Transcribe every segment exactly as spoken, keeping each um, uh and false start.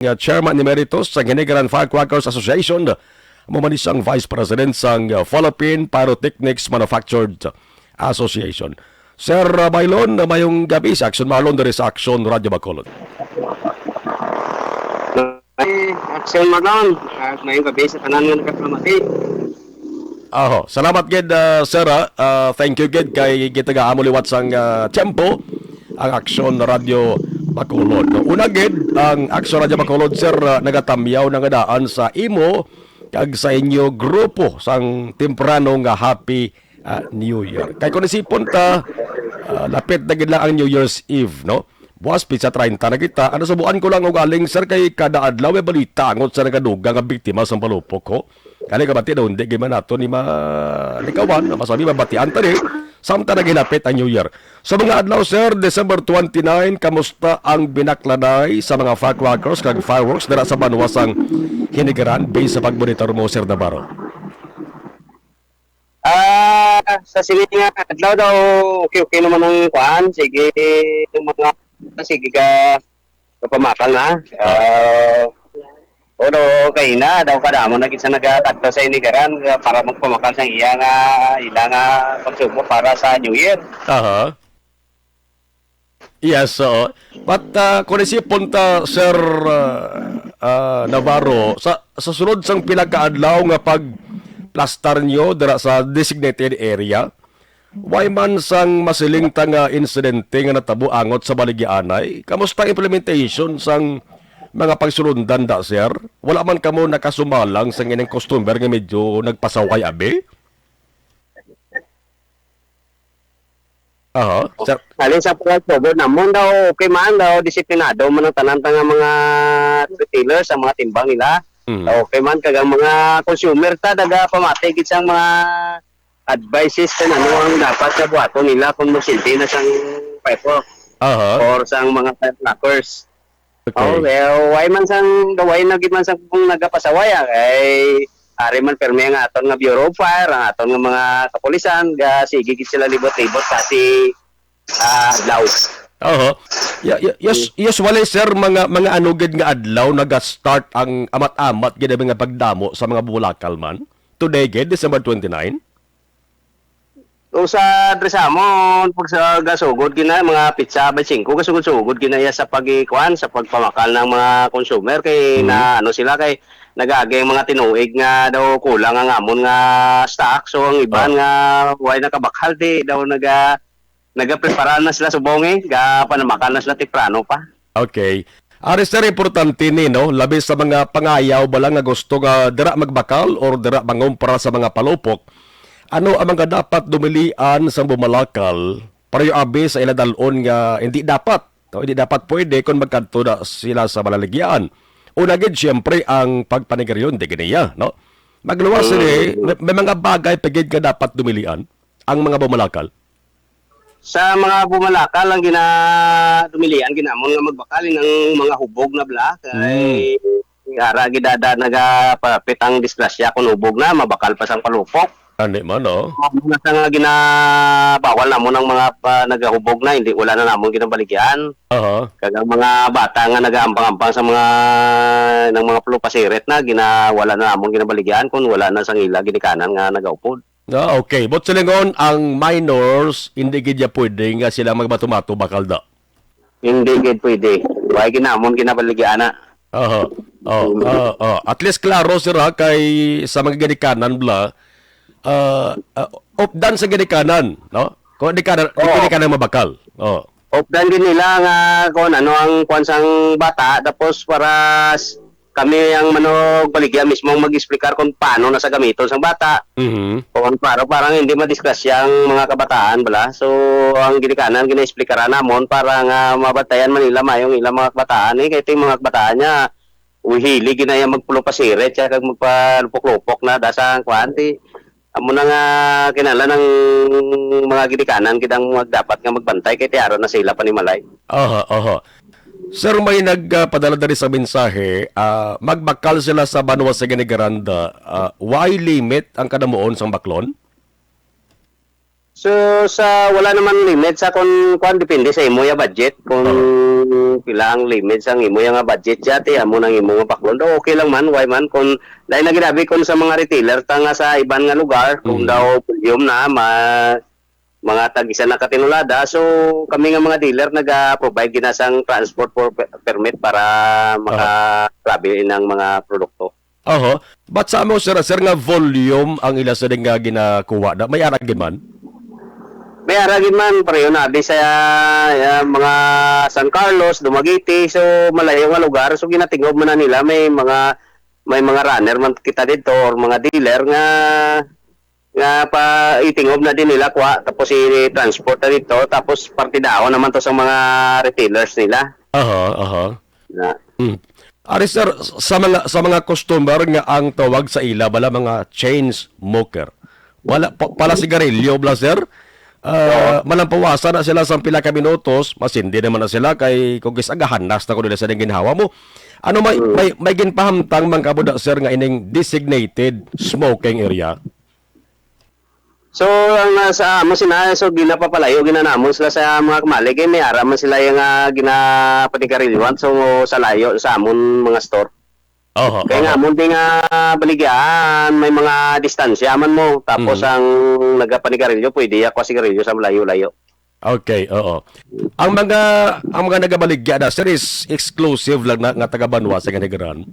uh, Chairman Emeritus sa Ginigaran Firecrackers Association, amo man ni sang Vice President sang, uh, Philippine Pyrotechnics Manufactured Association. Sir, uh, Baylon, uh, mayong gabi sa Aksyon Marlon diri sa Aksyon Radyo Bacolod. Ay, Aksyon Marlon, uh, mayong gabi sa tanan nga nagapamati. Aho, salamat gid, uh, sir, ah. Uh, thank you gid kay gitagaan mo liwat sang, uh, tiyempo ang Aksyon Radyo Bacolod. No? Una gid, ang Aksyon Radyo Bacolod, sir, uh, nagatamyaw na nga daan sa imo kag sa inyo grupo sang temprano nga Happy, ah, New Year. Kay kung isipon ta, ah, lapit na gid lang ang New Year's Eve, no? Buwas, petsa treinta na kita. Ano, subuan ko lang og aling, sir, kay kada adlaw may balita angot sa nagadugang nga biktima sang palupok, ho. Kani kabati daw, hindi gid man nato ni malikawan, masabi mabatian ta ni, samtang naghinapit ang New Year. Sa mga adlaw, sir, December twenty-nine, kamusta ang binakladay sa mga firecrackers kag fireworks dira sa banwa sang Hinigaran, based sa pagmonitor mo, Sir Navarro? Ah, sa sini nga adlaw daw, okay-okay naman ang kuan. Sige, yung mga, sige ka, kapamakal na. Ah, pero kay na daw kadamo na gid sa nagatakda sa Hinigaran, ah, para magpamakal sa iya nga, ila nga pagsubo para sa New Year. Aha. Yes, oo. But, ah, kung isipon ta, Sir, ah, ah, Navarro, sa, sa sulod sang pila ka adlaw nga pagplastar nyo dira sa designated area, way man sang masiling ta nga insidente nga natabo angot sa baligyaanay? Kamusta ang implementation sang mga pagsulundan da, sir? Wala man kamo nakasumalang sang ining customer nga medyo nagpasaway abi? Aha, sir. Halin sa pagkasugod namon daw, okay man daw, disiplinado man ang tanan ta nga mga retailers, ang mga timbang nila. Mhm. Okay man, kag ang mga consumer ta, nagapamati gid sang mga advices kan ano ang dapat nga buhaton nila kung magsilbi na sang firework Aha. or sang mga firecrackers. Okay. Oh, well, way man sang, way na gid man sang kung nagapasaway, ah, kay ari man permi ang aton nga Bureau of Fire, ang aton nga mga kapulisan, ga sige gid sila libot-libot kasi, ah, adlaw. Oho. Ya-, ya-, yus-, usually, sir, mga, mga ano gid nga adlaw naga-start ang amat-amat gid ang mga pagdamo sa mga bulakal man? Today gid, December twenty-nine? O sa diri sa amon, pag sa gasugod gina, mga pitsa baynte singko, gasugod-sugod gina iya sa pagikuan, sa pagpamakal ng mga consumer kay Mhm. na ano sila kay nagagi ang mga tinuig nga daw kulang ang amon nga stock. So ang iban Ah. nga way nakabakal di daw naga nagaprepara na sila subong eh, ga panamakal na sila temprano pa. Okay. Ari, sir, importante ni, no? Labi sa mga pangayaw bala nga gusto nga dira magbakal or dira mangumpra sa mga palupok. Ano ang mga dapat dumilian sang bumalakal? Pareho abi sa ila dal-on nga hindi dapat, no? Hindi dapat pwede kung magkadto na sila sa malaligyan. Una gid, siyempre, ang pagpanigarilyo, hindi gid niya, no? Magluwas Mm. sini, may, may mga bagay pa gid nga dapat dumilian ang mga bumalakal. Sa mga bumalakal, ang gina-, dumilian ginamon nga magbakal, ang mga hubog na bala, kay Mm. ara gid dada nagapapit ang disgrasya kung hubog na, mabakal pa sang palupok. Ani man, oh. Mao na sa nga ginabawal namon ang mga pa-, nagahubog na, hindi, wala na namon ginabaligyan. Aha. Kag ang mga bata nga nagaambang-ambang sa mga, ng mga pulupasiret na, gina-, wala na namon ginabaligyan kung wala na sang ila ginikanan nga nagaupod. Ah, okay. But silingon, ang minors, hindi gid ya pwede nga sila magbato-bato bakal da. Hindi gid pwede. Way ginamon ginabaligya ana. Aha. Oh, Mm. ah, ah. At least klaro, sir, ha, kay sa mga ginikanan bla, ah, ah, updan sa ginikanan, no? Kung ginikanan, Oo. ginikanan mabakal. Oh. Updan gid nila nga kung ano ang kuwan sang bata, tapos para s-, kami ang manugbaligya mismo ang mag-explicar kung paano na sa gamiton sang bata. Mhm. Kung para, parang hindi madisgrasya ang mga kabataan, bala. So, ang ginikanan, gina-explicaran namon para nga mabantayan man nila mayo ang ilang mga kabataan, eh. Kay ito yung mga kabataan niya, uy, hilig yun na yung magpulupasiret siya, kag magpalupok-lupok na, dasa ang kuwan, ti, amo na nga kinahanglan ang mga ginikanan, gid ang mag-, dapat nga magbantay, kay tiara na sila panimalay. Aha, aha. Sir, may nagpadala diri sa mensahe, ah, magbakal sila sa banwa sa Ginigaranda, ah, why limit ang kadamuon sang baklon? So, sa, wala naman limit sa kung, kwan, depende sa imo ya budget, kung Oo. pila ang limit sa imo ya nga budget, ya, ti, amo nang imo nga baklon. Do, okay lang man, why man, kung, dahil na ginabi kung sa mga retailer, ta nga sa iban nga lugar, kung Mm. daw volume na, ma-, mga tag isa na katinulada, so, kami nga mga dealer, naga-provide gina sang transport for pe-, permit para Oo. maka-travel inang mga produkto. Oho. But sa amo, sir, sir, nga volume ang ila sa nga ginakuha na, may ara gid man? May ara gid man, pareho na abi sa, ah, mga San Carlos, Dumaguete, so malayo nga lugar, so ginatingob man na nila, may mga, may mga runner man kita dito or mga dealer nga, nga pa itingob na din nila, kuha, tapos i-transport na dito, tapos partidahon naman to sa mga retailers nila. Aha, aha. Na. Mm. Ari, sir, sa mga, sa mga customer nga ang tawag sa ila, bala mga chain smoker. Wala, pa-, pala sigarilyo, bala, sir? Ah, Oo. Malampawasan na sila sa pila ka minutos, masindi naman na sila kay kung gis-, agahanas na ko nila sa ginhawa mo. Ano may, Mm. may, may ginpahamtang man kamo da, sir, nga ining designated smoking area? So, ang, ah, sa amo sina, so ginapapalayo gina namon sila sa mga kamali, kay may ara man sila yung, ah, ginapanigarilyoan, so sa layo sa amon mga store. Oho, Kaya nga, oho. amon di nga baligyaan, may mga distansya man mo. Tapos Mhm. ang nagapanigarilyo, pwede ako sigarilyo sa layo-layo. Okay, oo. Ang mga, ang mga nagabaligya na, sir, is exclusive lang na, nga taga-banwa sa Ganigaran?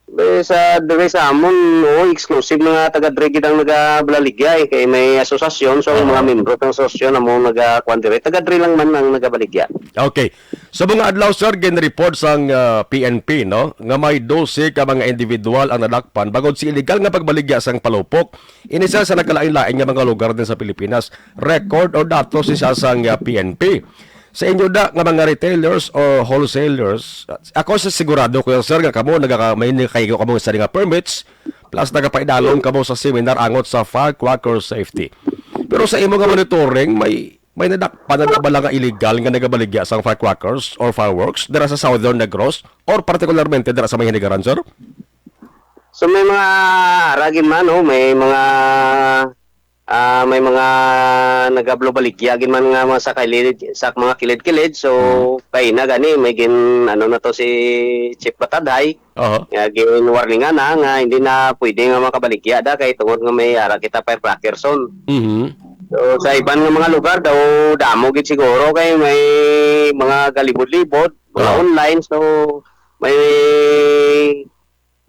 Eh, sa, diri sa amon, oo, exclusive na nga taga diri gid ang nagabaligya, eh. Kay may asosasyon, so ang Oo. mga membro ng asosasyon amo nagakuan diri. Taga diri lang man ang nagabaligya. Okay. Sa mga adlaw, sir, ginreport sang, ah, P N P, no, nga may dose ka mga individual ang nadakpan bangod sa illegal nga pagbaligya sang palupok. Ini, sir, sa nagkalain-lain nga mga lugar din sa Pilipinas. Record o datos ni sa sang, ah, P N P. Sa inyo da nga mga retailers or wholesalers, ako sa sigurado ko, sir, nga kamo nagaka-, may nakahigo kamo sa nga permits, plus nagapaidalom kamo sa seminar angot sa firecracker safety. Pero sa imo nga monitoring, may, may nadakpan na bala nga illegal nga nagabaligya sang firecrackers or fireworks dira sa Southern Negros or partikularmente dira sa may Hinigaran, sir? So, may mga ara gid man, no? May mga, ah, may mga nagabaligya gid man nga mga sa kilid, sa mga kilid-kilid. So, Mm. kay na gani, may gin-, ano na to si Chief Batadhay, Aha. nga gin-warningan na nga hindi na pwede nga makabaligya da kay tungod nga may ara kita firecracker zone. Mhm. So, sa iban nga mga lugar daw, damo gid siguro kay may mga galibod-libod, mga Oo. online. So, may,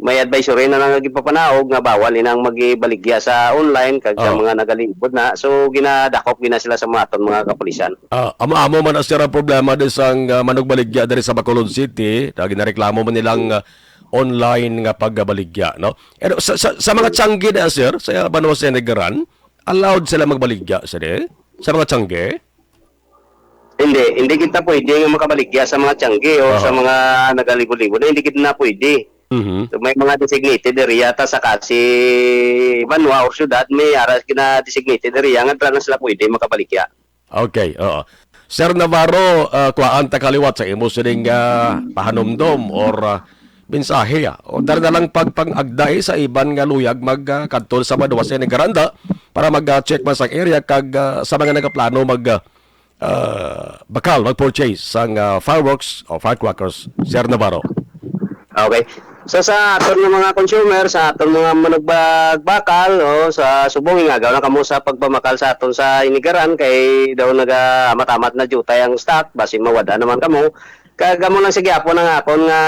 may advisory na lang nga gipapanaog nga bawal inang magibaligya sa online kag sa Oo. mga nagalibod na. So, ginadakop gina sila sa mga aton mga kapulisan. Ah, amo-amo man, sir, ang problema di sang, ah, manugbaligya diri sa Bacolod City. Na ginareklamo man nilang, ah, online nga pagbaligya, no? Pero sa, sa, sa mga tiyangge na, sir, sa banwa sa Hinigaran, allowed sila magbaligya, sir, eh? Sa mga tiyangge? Hindi, hindi kita pwede nga makabaligya sa mga tiyangge o sa Ah. mga nagalibod-libod na hindi kita na pwede. Mhm. So, may mga designated area ta sa kasi banwa or syudad, may ara na designated area nga dira na sila pwede makabaligya. Okay, oo. Sir Navarro, ah, kuhaan ta kaliwat sa imo sining, ah, pahanumdom or, ah, mensahe, ah. O dara na lang pagpang-agda, eh, sa iban nga luyag mag, ah, kadto sa banwa sa Hinigaran da para mag, ah, check man sa area kag, ah, sa mga nagaplano mag, ah, ah, bakal mag-purchase sang, ah, fireworks o firecrackers, Sir Navarro. Okay. So, sa aton nga mga consumer, sa aton mga manugbakal, o, sa subong, ingagaw na kamo sa pagpamakal sa aton sa Hinigaran, kay daw naga-amat-amat na diutay ang stock, basi mawad-an naman kamo. Kag amo lang sa gihapon ang akon nga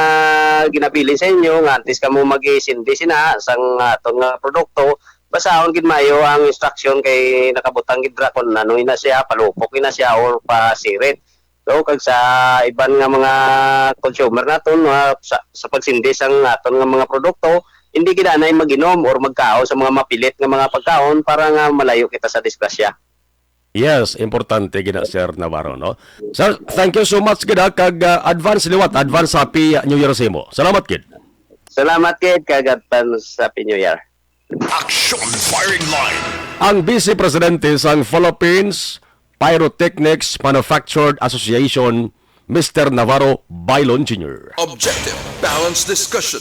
ginabilin sa inyo, nga antes kamo mag-sindi sina sang aton nga produkto, basahon gid maayo ang instruction kay nakabutang gid ra kon ano ina siya, palupok ina siya or pasirit. So, kag sa iban nga mga consumer naton, mga sa, sa pagsindi sang aton nga mga produkto, hindi gid anay mag-inom or magkaon sa mga mapilit nga mga pagkaon para nga malayo kita sa disgrasya. Yes, importante gid na, Sir Navarro, no? Sir, thank you so much gid, ha, kag, ah, advance liwat, advance Happy New Year sa imo. Salamat gid. Salamat gid, kag advance Happy New Year. Action Firing Line. Ang Vice Presidente sang Philippines Pyrotechnics Manufactured Association, Mister Navarro Bailon Junior. Objective, balanced discussion,